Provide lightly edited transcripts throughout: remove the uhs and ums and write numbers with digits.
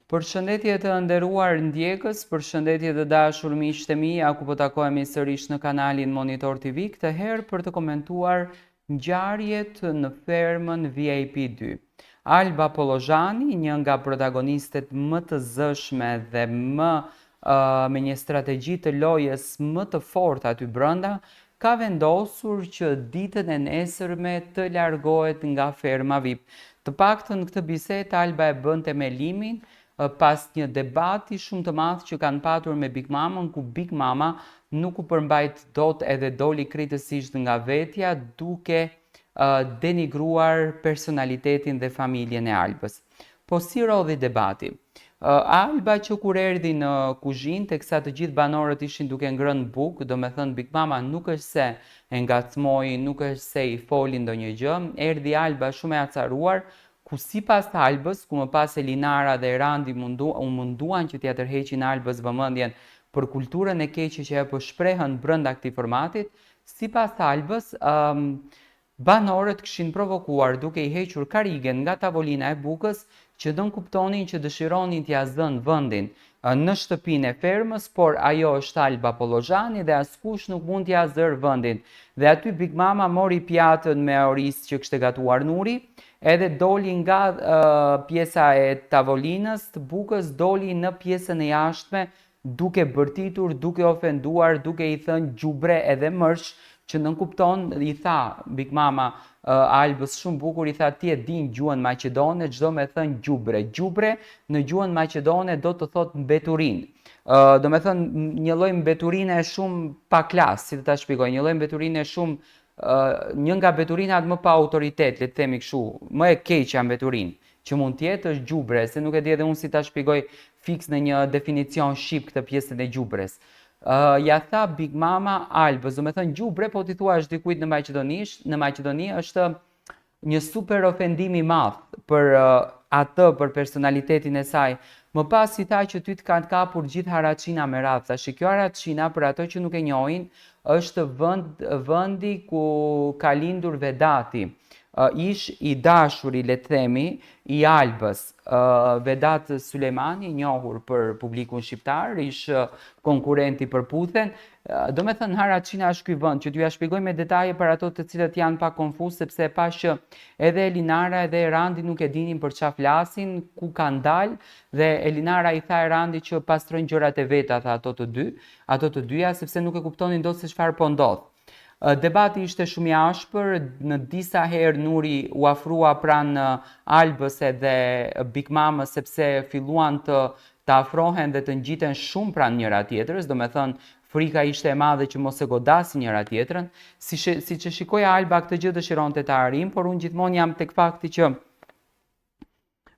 Përshëndetje të nderuar ndjekës, përshëndetje të dashur miqtë e mi, ja ku po takohemi sërish në kanalin Monitor TV, këtë herë për të komentuar ngjarjet në fermën VIP 2. Alba Pollozhani, një nga protagonistet më të zëshme dhe më me një strategji të lojës më të fortë aty brenda, ka vendosur që ditën e nesërme të largohet nga ferma VIP. Të paktën këtë bisedë Alba e bënte me Limin pas një debati shumë të madh që kanë patur me Big Mamën, ku Big Mama nuk u përmbajt dot edhe doli krejtësisht nga vetja duke denigruar personalitetin dhe familjen e Albës. Po si rodhi debati? Alba që kur erdhi në kuzhinë, teksa të gjithë banorët ishin duke ngrënë bukë, domethënë Big Mama nuk është se e ngacmoi, nuk është se i foli ndonjë gjë, erdhi Alba shumë e acaruar, ku sipas Albës, ku më pas Elinara dhe Erandi mundu, u munduan që t'ia tërheqin Albës vëmendjen për kulturën e keqe që ajo po shprehën brenda këtij formatit, sipas Albës, Banorët kishin provokuar duke i hequr karrigen nga tavolina e bukës që nënkuptonin që dëshironin t'ia zënë vendin në shtëpinë e fermës, por ajo është Alba Pollozhani dhe askush nuk mund t'ia zërë vendin. Dhe aty Big Mama mori pjatën me oriz që kishte gatuar Nuri, edhe doli nga pjesa e tavolinës të bukës doli në pjesën e jashtme duke bërtitur, duke ofenduar, duke i thënë gjubre edhe mërsh, që nënkupton, i tha Big Mama Albës shumë bukur, i tha ti e din gjuhën maqedone, ç'do me thënë gjubre. Gjubre në gjuhën maqedone do të thotë mbeturinë. Do me thënë një lloj mbeturine shumë pa klas, si të ta shpjegoj, një lloj mbeturine shumë një nga mbeturinat më pa autoritet, le të themi kështu, më e keqja mbeturinë që mund të jetë është gjubre, se nuk e di edhe unë si ta shpjegoj fiks në një definicion shqip këtë pjesën e gjubres. Uh, ja tha Big Mama Albës, do me thënë gjubre, po t'i thuash dikujt në Maqedoni, në Maqedoni është një super ofendim i madh për uh, atë, për personalitetin e saj. Më pas i tha që ty të kanë kapur gjithë Haraçina me radhë. Tashi kjo Haraçina, për ato që nuk e njohin, është vend, vendi ku ka lindur Vedati. Ish i dashuri, le të themi, i Albës, Vedat Sylejmani, i njohur për publikun shqiptar, ish konkurrenti i Përputhen. Domethënë Haraçina është ky vend që t'jua shpjegoj me detaje për ato të cilët janë pak konfuz sepse e pashë që edhe Elinara edhe Erandi nuk e dinin për çfarë flasin, ku kanë dalë dhe Elinara i tha Erandit që pastrojnë gjërat e veta, tha ato të dy, ato të dyja sepse nuk e kuptonin dot se çfarë po ndodh. Debati ishte shumë i ashpër, në disa herë Nuri u afrua pranë Albës edhe Big Mamës sepse filluan të të afrohen dhe të ngjiten shumë pranë njëra tjetrës, domethënë frika ishte e madhe që mos e godasin njëra tjetrën. Si siç e shikoja Alba këtë gjë dëshironte ta arrijë, por unë gjithmonë jam tek fakti që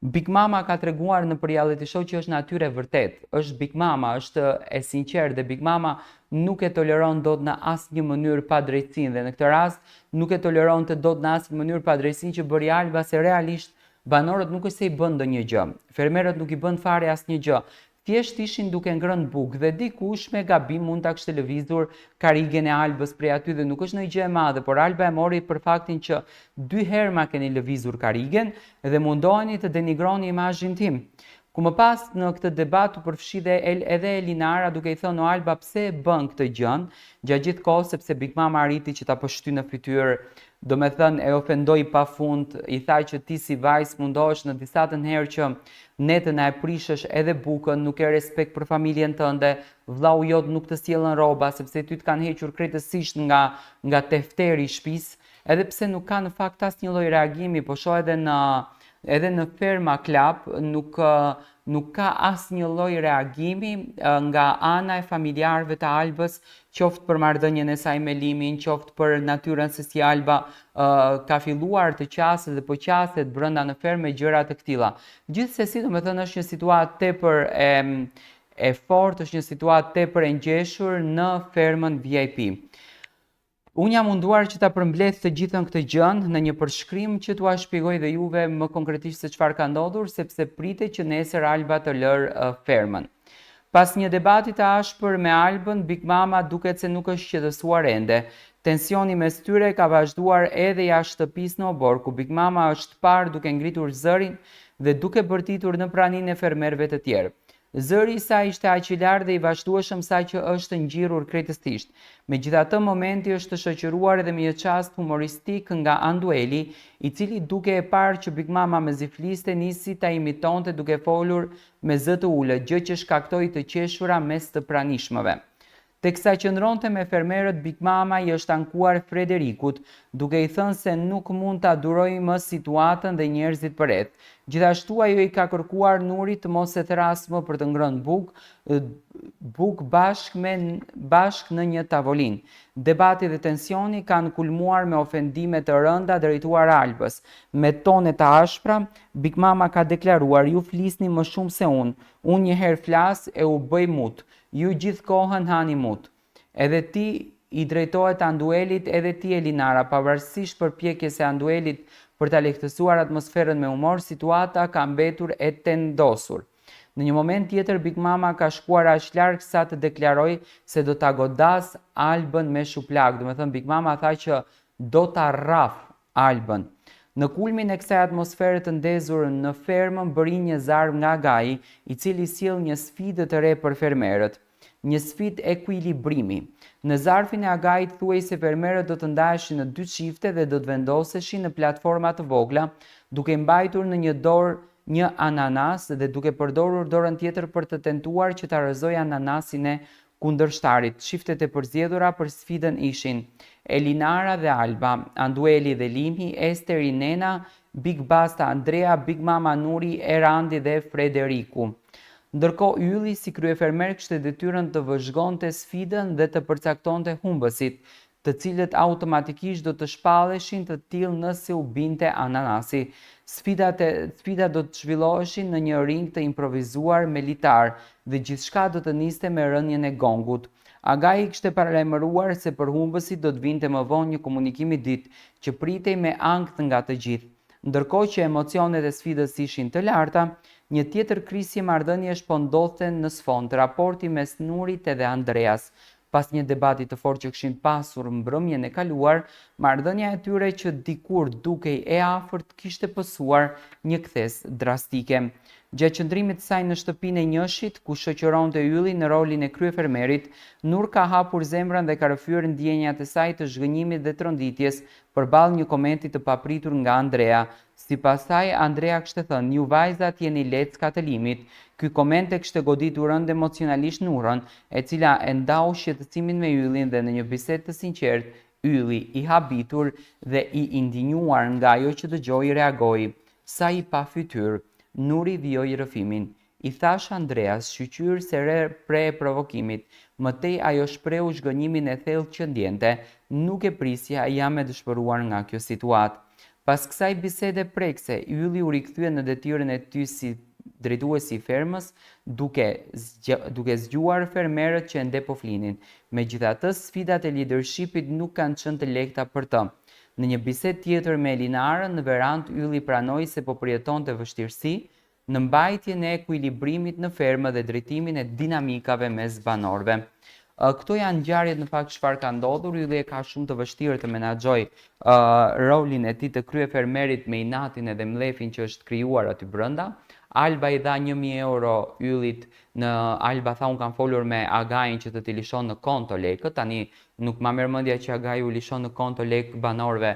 Big Mama ka treguar nëpër reality show që është natyrë e vërtetë. Është Big Mama, është e sinqertë dhe Big Mama nuk e toleron dot në asnjë mënyrë padrejtësinë dhe në këtë rast nuk e toleronte dot në asnjë mënyrë padrejtësinë që bëri Alba se realisht banorët nuk është se i bënë ndonjë gjë. Fermerët nuk i bënë fare asnjë gjë. Thjesht ishin duke ngrënë bukë dhe dikush me gabim mund ta kishte lëvizur karrigen e Albës prej aty dhe nuk është ndonjë gjë e madhe, por Alba e mori për faktin që dy herë ma keni lëvizur karrigen dhe mundoheni të denigroni imazhin tim. Ku më pas në këtë debat u përfshi dhe edhe Elinara duke i thënë o Alba pse e bën këtë gjënë gjatë gjithë kohës sepse Big Mama arriti që ta pështyjë në fytyrë Domethënë e ofendoi pa fund, i tha që ti si vajzë mundohesh në disatën herë që ne të na e prishësh edhe bukën, nuk ke respekt për familjen tënde, vllau jot nuk të sjellën rroba sepse ty të kanë hequr krejtësisht nga nga tefteri i shtëpisë, edhe pse nuk ka në fakt asnjë lloj reagimi, po shoh edhe në edhe në Ferma Club nuk nuk ka asnjë lloj reagimi nga ana e familjarëve të Albës, qoftë për marrëdhënien e saj me Limin, qoftë për natyrën se si Alba ka filluar të qaset dhe po qaset brenda në fermë me gjëra të këtilla. Gjithsesi, domethënë është një situatë tepër e e fortë, është një situatë tepër e ngjeshur në fermën VIP. Unë jam munduar që ta përmbledh të gjithën këtë gjënë në një përshkrim që t'ua shpjegoj dhe juve më konkretisht se çfarë ka ndodhur, sepse pritet që nesër Alba të lërë fermën. Pas një debati të ashpër me Albën, Big Mama duket se nuk është qetësuar ende. Tensioni mes tyre ka vazhduar edhe jashtë shtëpisë në oborr, ku Big Mama është parë duke ngritur zërin dhe duke bërtitur në praninë e fermerëve të tjerë. Zëri i saj ishte aq i lartë dhe i vazhdueshëm saqë është ngjirur krejtësisht. Megjithatë, momenti është shoqëruar edhe me një çast humoristik nga Andueli, i cili duke e parë që Big Mama mezi fliste nisi ta imitonte duke folur me zë të ulët, gjë që shkaktoi të qeshura mes të pranishmëve. Teksa qëndronte me fermerët Big Mama i është ankuar Frederikut, duke i thënë se nuk mund ta durojë më situatën dhe njerëzit përreth. Gjithashtu ajo i ka kërkuar Nurit të mos e thërrasë më për të ngrënë bukë, bukë bashkë me bashkë në një tavolinë. Debati dhe tensioni kanë kulmuar me ofendime të rënda drejtuar Albës. Me tone të ashpra, Big Mama ka deklaruar ju flisni më shumë se unë, unë një herë flas e u bëj mut. Ju gjithë kohën hani mut. Edhe ti i drejtohet Anduelit edhe ti Elinara pavarësisht përpjekjes së Anduelit për ta lehtësuar atmosferën me humor situata ka mbetur e tendosur. Në një moment tjetër Big Mama ka shkuar aq larg sa të deklarojë se do ta godasë Albën me shuplakë, domethënë Big Mama tha që do ta rrafë Albën. Në kulmin e kësaj atmosfere të ndezur në fermë mbërrin një zarf nga Agai, i cili sjell një sfidë të re për fermerët. Një sfidë ekuilibrimi. Në zarfin e Agait thuhej se fermerët do të ndaheshin në dy çifte dhe do të vendoseshin në platforma të vogla, duke mbajtur në një dorë një ananas dhe duke përdorur dorën tjetër për të tentuar që ta rrëzojë ananasin e Kundërshtarit. Çiftet e përzgjedhura për sfidën ishin, Elinara dhe Alba, Andueli dhe Limi, Esteri Nena, Big Basta Andrea, Big Mama Nuri, Erandi dhe Frederiku. Ndërkohë Ylli si kryefermer kishte detyrën të vëzhgonte sfidën dhe të përcaktonte humbësit, të cilët automatikisht do të shpalleshin të tillë nëse u binte ananasi. Sfidat e sfidat do të zhvilloheshin në një ring të improvizuar me litar dhe gjithçka do të niste me rënien e gongut. Agai kishte paralajmëruar se për humbësit do të vinte më vonë një komunikim i dytë, që pritej me ankth nga të gjithë. Ndërkohë që emocionet e sfidës ishin të larta, një tjetër krisje marrëdhëniesh po ndodhte në sfond, raporti mes Nurit edhe Andreas. Pas një debati të fortë që kishin pasur mbrëmjen e kaluar, marrëdhënia e tyre që dikur dukej e afërt kishte pësuar një kthesë drastike. Gjatë qëndrimit të saj në shtëpinë e njëshit, ku shoqëronte Yllin në rolin e kryefermerit, Nur ka hapur zemrën dhe ka rrëfyer ndjenjat e saj të zhgënjimit dhe tronditjes përballë një komenti të papritur nga Andrea, Sipas saj, Andrea kishte thënë, Ju vajzat jeni lecka të limit. Ky koment e kishte goditur rëndë emocionalisht Nurën, e cila e ndau shqetësimin me Yllin dhe në një bisedë të sinqertë, Ylli, i habitur dhe i indinjuar nga ajo që dëgjoi, reagoi, Sa i pafytyrë. Nuri vijoi rrëfimin. I thashë Andreas, shyqyr se re pre e provokimit. Më tej ajo shprehu zhgënjimin e thellë që ndjente, Nuk e prisja, jam e dëshpëruar nga kjo situatë. Pas kësaj bisede prekëse, Ylli u rikthye në detyrën e tij si drejtuesi i fermës, duke duke zgjuar fermerët që ende po flinin. Megjithatë, sfidat e lidershipit nuk kanë qenë të lehta për të. Në një bisedë tjetër me Elinarën në verandë, Ylli pranoi se po përjetonte vështirësi në mbajtjen e ekuilibrimit në fermë dhe drejtimin e dinamikave mes banorëve. Këto janë ngjarjet në fakt çfarë ka ndodhur, Ylli e ka shumë të vështirë të menaxhojë rolin e tij të kryefermerit me inatin edhe mllefin që është krijuar aty brenda. Alba i dha 1000 euro Yllit në Alba tha unë kam folur me Again që të t'i lëshon në konto lekët, tani nuk ma merr mendja që Agai u lëshon në konto lekë banorëve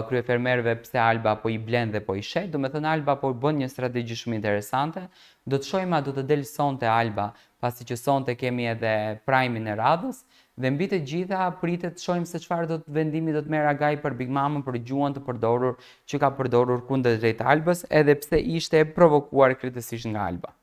kryefermerëve pse Alba po i blen dhe po i shet, domethënë Alba po bën një strategji shumë interesante, do të shohim a do të del sonte Alba, pasi që sonte kemi edhe prime-in e radhës, dhe mbi të gjitha pritet të shohim se çfarë do të vendimi do të merr Agai për Big Mamën për gjuhën të përdorur që ka përdorur kundër drejt Albës, edhe pse ishte e provokuar krejtësisht nga Alba.